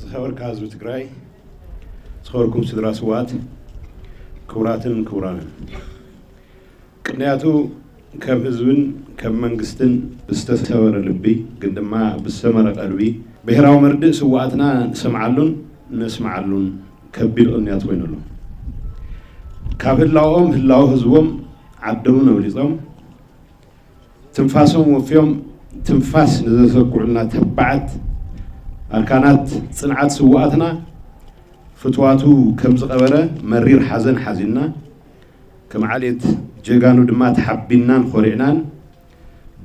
ዝኸበርካ ህዝቢ ትግራይ፣ ዝኸበርኩም ስድራ ስዋት፣ ክቡራትን ክቡራንን፣ ቅድሚያቱ ከም ህዝብን ከም መንግስትን ብዝተሰበረ ልቢ ግን ድማ ብዝሰመረ ቀልቢ ብሄራዊ መርድእ ስዋኣትና ንሰምዓሉን ነስምዓሉን ከቢድ ቅንያት ኮይኑሉ። ካብ ህላዎም ህላው ህዝቦም ዓዶምን ኣብሊጾም ትንፋሶም ወፍዮም ትንፋስ ንዘተኩዕልና ተባዓት ኣርካናት ጽንዓት ስዋኣትና ፍትዋቱ ከም ዝቐበረ መሪር ሓዘን ሓዚንና ከም ዓሌት ጀጋኑ ድማ ተሓቢንናን ኾሪዕናን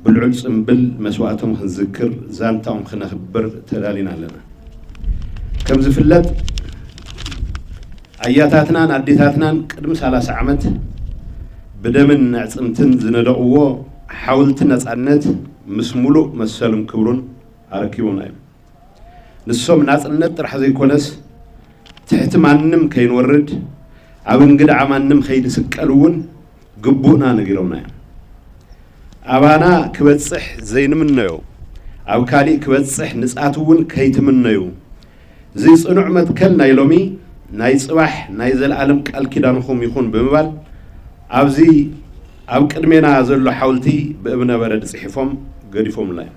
ብልዑል ጽምብል መስዋእቶም ክንዝክር ዛንታኦም ክነኽብር ተዳሊና ኣለና። ከም ዝፍለጥ ኣያታትናን ኣዴታትናን ቅድሚ ሰላሳ ዓመት ብደምን ኣዕጽምትን ዝነደቕዎ ሓውልቲ ነጻነት ምስ ሙሉእ መሰሉን ክብሩን ኣረኪቦምና እዮም። ንሶም ናጽነት ጥራሕ ዘይኮነስ ትሕቲ ማንም ከይንወርድ ኣብ እንግድዓ ማንም ከይንስቀል እውን ግቡእና ነጊሮምና እዮም። ኣባና ክበጽሕ ዘይንምነዮ ኣብ ካሊእ ክበጽሕ ንጻት እውን ከይትምነዩ እዚ ጽኑዕ መትከል ናይ ሎሚ ናይ ጽባሕ ናይ ዘለኣለም ቃል ኪዳንኹም ይኹን ብምባል ኣብዚ ኣብ ቅድሜና ዘሎ ሓውልቲ ብእብነ በረድ ጽሒፎም ገዲፎምልና እዮም።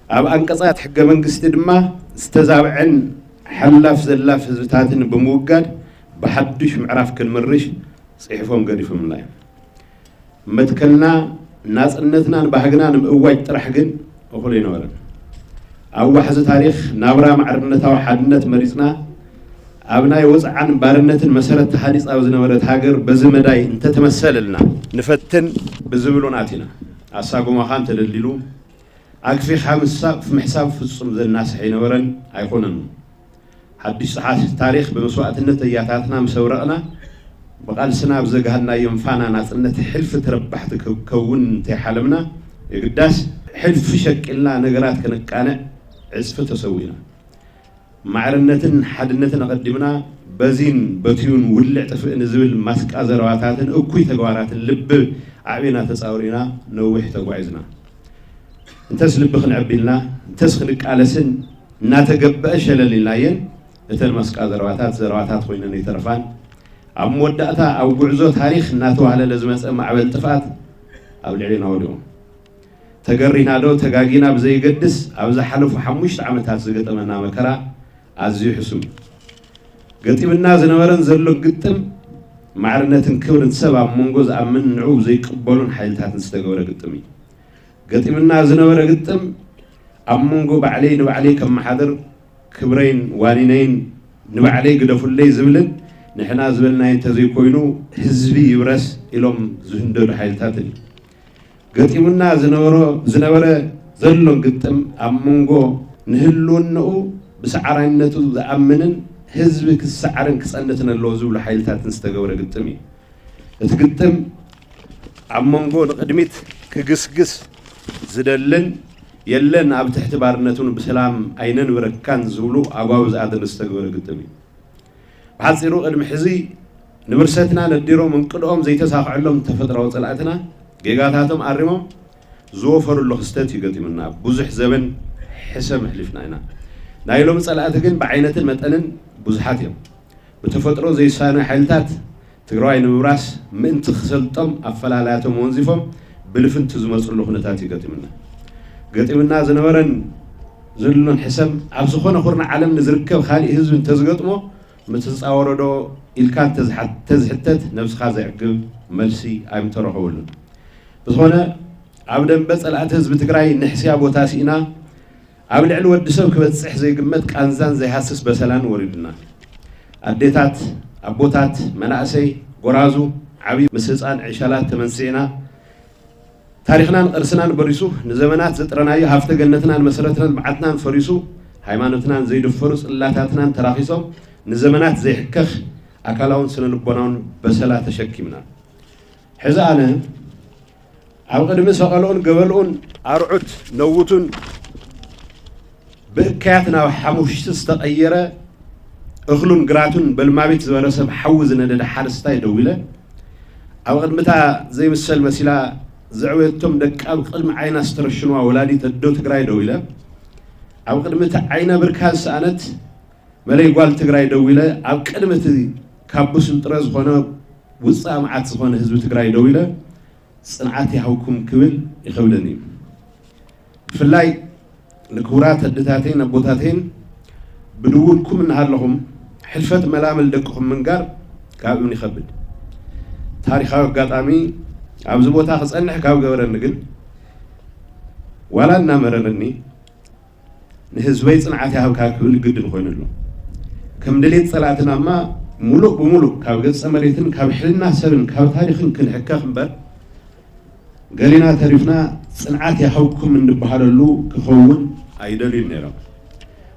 ኣብ ኣንቀጻት ሕገ መንግስቲ ድማ ዝተዛብዐን ሓላፍ ዘላፍ ህዝብታትን ብምውጋድ ብሓዱሽ ምዕራፍ ክንምርሽ ጽሒፎም ገዲፎምልና እዮም። መትከልና ናጽነትናን ባህግናን ምእዋጅ ጥራሕ ግን እኹል ኣይነበረን። ኣብ ዋሕዚ ታሪኽ ናብራ ማዕርነታዊ ሓድነት መሪጽና ኣብ ናይ ወጽዓን ባርነትን መሰረት ተሃኒጻ ዝነበረት ሃገር በዚ መዳይ እንተተመሰለልና ንፈትን ብዝብሉን ኣቲና ኣሳጉማኻን ተደልዲሉ ኣክፊኻ ምሳብ ምሕሳብ ፍጹም ዘናስሕ ኣይነበረን ኣይኮነን። ሓድሽ ጸሓፊ ታሪኽ ብመስዋእትነት ኣያታትና ምስ ኣውረቕና ብቓልስና ብዘግሃድናዮም ፋና ናጽነት ሕልፊ ተረባሕቲ ክከውን እንተይሓለምና የግዳስ ሕልፊ ሸቂልና ነገራት ከነቃንዕ ዕጽፊ ተሰዊእና። ማዕርነትን ሓድነትን ኣቐዲምና በዚን በትዩን ውልዕ ጥፍእ ንዝብል ማስቃ ዘረባታትን እኩይ ተግባራትን ልቢ ዓዕቢና ተጻውሪና ነዊሕ ተጓዒዝና። እንተስ ልቢ ክንዕቢ ኢልና እንተስ ክንቃለስን እናተገበአ ሸለል ኢልናየን እተን ማስቃ ዘረባታት ዘረባታት ኮይነን ይተርፋን ኣብ መወዳእታ ኣብ ጉዕዞ ታሪኽ እናተዋህለለ ዝመጸ ማዕበል ጥፍኣት ኣብ ልዕሊና ወዲቑ። ተገሪና ዶ ተጋጊና ብዘይገድስ ኣብ ዝሓለፉ ሓሙሽተ ዓመታት ዝገጠመና መከራ ኣዝዩ ሕሱም እዩ። ገጢምና ዝነበረን ዘሎን ግጥም ማዕርነትን ክብርን ሰብ ኣብ መንጎ ዝኣምን ንዕኡ ዘይቅበሉን ሓይልታትን ዝተገበረ ግጥም እዩ። ገጢምና ዝነበረ ግጥም ኣብ መንጎ ባዕለይ ንባዕለይ ከመሓድር ክብረይን ዋኒነይን ንባዕለይ ግደፉለይ ዝብልን ንሕና ዝበልናዮ እንተዘይኮይኑ ህዝቢ ይብረስ ኢሎም ዝህንደዱ ሓይልታትን እዩ። ገጢሙና ዝነበረ ዘሎን ግጥም ኣብ መንጎ ንህልውንኡ ብሰዓራይነቱ ዝኣምንን ህዝቢ ክሰዓርን ክጸንትን ኣለዎ ዝብሉ ሓይልታትን ዝተገበረ ግጥም እዩ። እቲ ግጥም ኣብ መንጎ ንቕድሚት ክግስግስ ዝደልን የለን ኣብ ትሕቲ ባርነቱን ብሰላም ኣይነንብረካን ዝብሉ ኣጓብዛትን ዝተገበረ ግጥም እዩ። ብሓጺሩ ቅድሚ ሕዚ ንብርሰትና ነዲሮም እንቅድኦም ዘይተሳኽዐሎም ተፈጥራዊ ጸላእትና ጌጋታቶም ኣሪሞም ዝወፈሩሉ ክስተት እዩ ገጢሙና። ብዙሕ ዘበን ሕሰም ኣሕሊፍና ኢና። ናይ ሎሚ ጸላእቲ ግን ብዓይነትን መጠንን ብዙሓት እዮም። ብተፈጥሮ ዘይሳነ ሓይልታት ትግራዋይ ንምብራስ ምእንቲ ክሰልጦም ኣፈላላያቶም ወንዚፎም ብልፍንቲ ዝመፅሉ ኩነታት እዩ ገጢሙና። ገጢሙና ዝነበረን ዘሎን ሕሰም ኣብ ዝኾነ ኩርናዕ ዓለም ንዝርከብ ካሊእ ህዝቢ እንተዝገጥሞ ምትፃወሮ ዶ ኢልካ እንተዝሓ- እንተዝሕተት ነብስኻ ዘዕግብ መልሲ ኣይምተረኸበሉን። ብዝኾነ ኣብ ደንበ ፀላእቲ ህዝቢ ትግራይ ንሕስያ ቦታ ስኢና ኣብ ልዕሊ ወዲ ሰብ ክበፅሕ ዘይግመት ቃንዛን ዘይሃስስ በሰላን ወሪዱና። ኣዴታት፣ ኣቦታት፣ መናእሰይ፣ ጎራዙ፣ ዓብዪ ምስ ህፃን ዕሸላት ተመንሲዕና ታሪኽናን ቅርስናን በሪሱ፣ ንዘመናት ዘጥረናዮ ሃፍተ ገነትናን መሰረትናን በዓትናን ፈሪሱ፣ ሃይማኖትናን ዘይድፈሩ ጽላታትናን ተራኺሶም፣ ንዘመናት ዘይሕከኽ ኣካላውን ስነ ልቦናውን በሰላ ተሸኪምና። ሕዚ ኣነ ኣብ ቅድሚ ሰቐልኡን ገበልኡን ኣርዑት ነውቱን ብእከያት ናብ ሓሙሽቲ ዝተቐየረ እኽሉን ግራቱን በልማቤት ዝበረሰ ብሓዊ ዝነደደ ሓረስታይ ደው ኢለ፣ ኣብ ቅድሚታ ዘይምሰል መሲላ ዘዕበየቶም ደቃ ብቅድሚ ዓይና ዝተረሽንዋ ወላዲት ኣዶ ትግራይ ደው ኢለ፣ ኣብ ቅድሚ እቲ ዓይነ ብርካ ዝሰኣነት መለይ ጓል ትግራይ ደው ኢለ፣ ኣብ ቅድሚ እቲ ካብ ብሱል ጥረ ዝኾነ ውፅኣ መዓት ዝኾነ ህዝቢ ትግራይ ደው ኢለ፣ ጽንዓት ይሃብኩም ክብል ይኸብደኒ እዩ። ብፍላይ ንክቡራት ኣደታተይን ኣቦታተይን ብድውልኩም እናሃለኹም ሕልፈት መላምል ደቅኹም ምንጋር ካብ እምኒ ይኸብድ። ታሪኻዊ ኣጋጣሚ ኣብዚ ቦታ ክጸንሕ ካብ ገበረኒ ግን ዋላ እናመረረኒ ንህዝበይ ጽንዓት ይሃብካ ክብል ግድን ኮይኑ ኣሎ። ከም ድሌት ጸላእትናማ ሙሉእ ብሙሉእ ካብ ገጸ መሬትን ካብ ሕልና ሰብን ካብ ታሪኽን ክንሕከኽ እምበር ገሊና ተሪፍና ጽንዓት ይሃብኩም እንበሃለሉ ክኸውን ኣይደልዩን ነይሮም።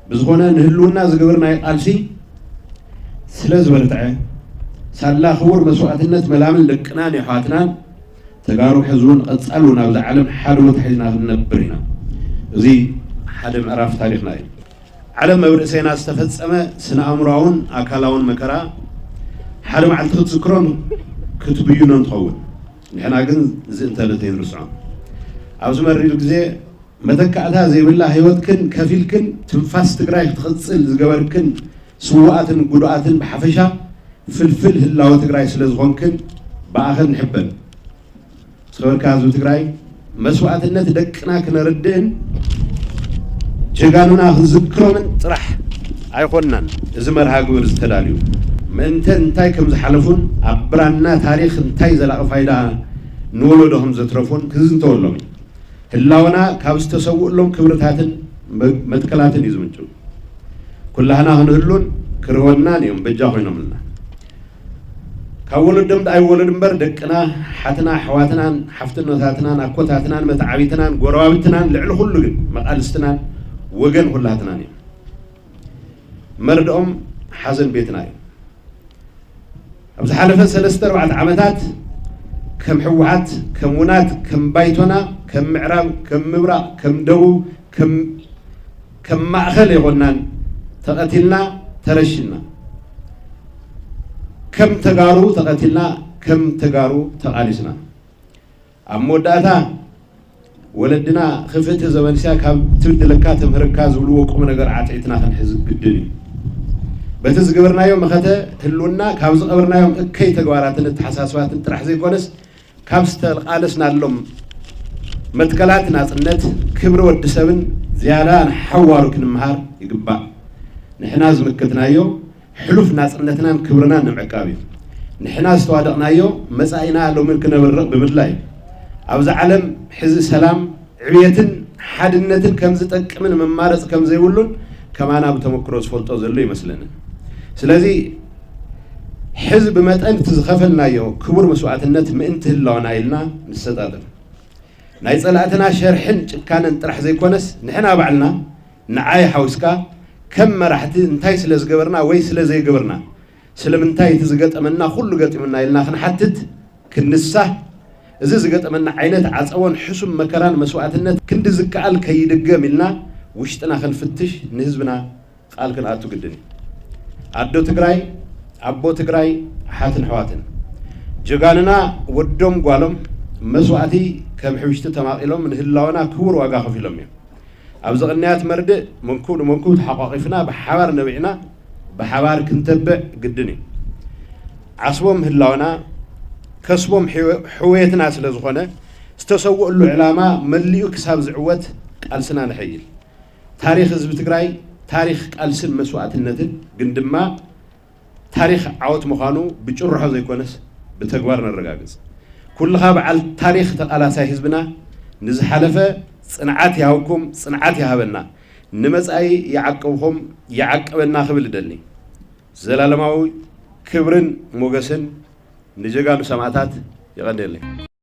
ብዝኾነ ንህልውና ዝገበርናዮ ቃልሲ ስለ ዝበርትዐ ሳላ ክቡር መስዋእትነት መላምን ደቅናን የሕዋትናን ተጋሩ ሕዚ እውን ቀጻል እውን ኣብዚ ዓለም ሓደ ቦታ ሒዝና ክንነብር ኢና። እዚ ሓደ ምዕራፍ ታሪኽና እዩ። ዓለም ኣብ ርእሰና ዝተፈጸመ ስነ ኣእምሮኣውን ኣካላውን መከራ ሓደ መዓልቲ ክትዝክሮን ክትብይኖን ትኸውን። ንሕና ግን እዚ እንተለት ኣይንርስዖን። ኣብዚ መሪር ግዜ መተካእታ ዘይብላ ህይወትክን ከፊልክን ትንፋስ ትግራይ ክትቕጽል ዝገበርክን ስውኣትን ጉዱኣትን ብሓፈሻ ፍልፍል ህላወ ትግራይ ስለ ዝኾንክን ብኣኽን ንሕበን። ዝኸበርካ ህዝቢ ትግራይ፣ መስዋእትነት ደቅና ክነርድእን ጀጋኑና ክንዝክሮምን ጥራሕ ኣይኾንናን እዚ መርሃ ግብር ዝተዳልዩ። ምእንተ እንታይ ከም ዝሓለፉን ኣብ ብራና ታሪኽ እንታይ ዘላቒ ፋይዳ ንወለዶ ከም ዘትረፉን ክዝንተወሎም እዩ። ህላወና ካብ ዝተሰውእሎም ክብርታትን መ-፣ መትከላትን እዩ ዝምንጩ። ኩላህና ክንህሉን ክርህወናን እዮም በጃ ኮይኖምልና። ካብ ወለዶም ደኣ ይወለዱ እምበር ደቅና፣ ሓትና፣ ኣሕዋትናን፣ ሓፍትኖታትናን፣ ኣኮታትናን፣ መተዓቢትናን፣ ጎረባብትናን፣ ልዕሊ ኩሉ ግን መቓልስትናን ወገን ኩላትናን እዮም። መርድኦም ሓዘን ቤትና እዩ። ኣብ ዝሓለፈ ሰለስተ ኣርባዕተ ዓመታት ከም ህወሓት፣ ከም ውናት፣ ከም ባይቶና፣ ከም ምዕራብ፣ ከም ምብራቕ፣ ከም ደቡብ፣ ከም፣ ከም ማእኸል ኣይኮንናን ተቐቲልና፣ ተረሽና። ከም ተጋሩ ተቐቲልና፣ ከም ተጋሩ ተቓሊስና። ኣብ መወዳእታ ወለድና ክፍእቲ ዘመልስያ ካብ ትብድለካ ተምህረካ ዝብልዎ ቁም ነገር ዓትዒትና ክንሕዝ ግድን እዩ። በቲ ዝገበርናዮ መኸተ ህልውና ካብ ዝቐበርናዮም እከይ ተግባራትን ኣተሓሳስባትን ጥራሕ ዘይኮነስ ካብ ዝተቓለስናሎም መትከላት ናጽነት ክብሪ ወዲ ሰብን ዝያዳ ንሓዋሩ ክንምሃር ይግባእ። ንሕና ዝምክትናዮ ሕሉፍ ናጽነትናን ክብርናን ንምዕቃብ እዩ። ንሕና ዝተዋደቕናዮ መጻኢና ሎምን ክነብርቕ ብምድላይ እዩ። ኣብዚ ዓለም ሕዚ ሰላም፣ ዕብየትን ሓድነትን ከም ዝጠቅምን መማረጺ ከም ዘይብሉን ከማና ብተመክሮ ዝፈልጦ ዘሎ ይመስለንን። ስለዚ ሕዚ ብመጠን እቲ ዝኸፈልናዮ ክቡር መስዋእትነት ምእንቲ ህላወና ኢልና ንሰጣጠም። ናይ ጸላእትና ሸርሕን ጭካነን ጥራሕ ዘይኮነስ ንሕና ባዕልና ንዓይ ሓዊስካ ከም መራሕቲ እንታይ ስለ ዝገበርና ወይ ስለ ዘይገበርና፣ ስለምንታይ እቲ ዝገጠመና ኩሉ ገጢሙና ኢልና ክንሓትት ክንንሳህ፣ እዚ ዝገጠመና ዓይነት ዓጸቦን ሕሱም መከራን መስዋእትነት ክንዲ ዝከኣል ከይድገም ኢልና ውሽጥና ክንፍትሽ ንህዝብና ቃል ክንኣቱ ግድን እዩ። ኣዶ ትግራይ፣ ኣቦ ትግራይ፣ ኣሓትን ኣሕዋትን፣ ጀጋንና ወዶም ጓሎም መስዋእቲ ከም ሕብሽቲ ተማቒሎም ንህላወና ክቡር ዋጋ ከፊሎም እዮም። ኣብዚ ቅንያት መርድእ መንኩብ ንመንኩብ ተሓቋቒፍና ብሓባር ነቢዕና ብሓባር ክንተብዕ ግድን እዩ። ዓስቦም ህላወና፣ ከስቦም ሕወ-፣ ሕውየትና ስለ ዝኾነ ዝተሰውእሉ ዕላማ መሊኡ ክሳብ ዝዕወት ቃልስና ነሐይል። ታሪኽ ህዝቢ ትግራይ ታሪኽ ቃልስን መስዋእትነትን ግን ድማ ታሪኽ ዓወት ምዃኑ ብጭርሖ ዘይኮነስ ብተግባር ነረጋግጽ። ኩልኻ በዓል ታሪኽ ተቓላሳይ ህዝብና ንዝሓለፈ ጽንዓት ይሃብኩም፣ ጽንዓት ይሃበና፣ ንመጻኢ ይዓቅብኹም፣ ይዓቅበና ክብል እደሊ። ዘላለማዊ ክብርን ሞገስን ንጀጋኑ ሰማእታት። የቐንየለይ።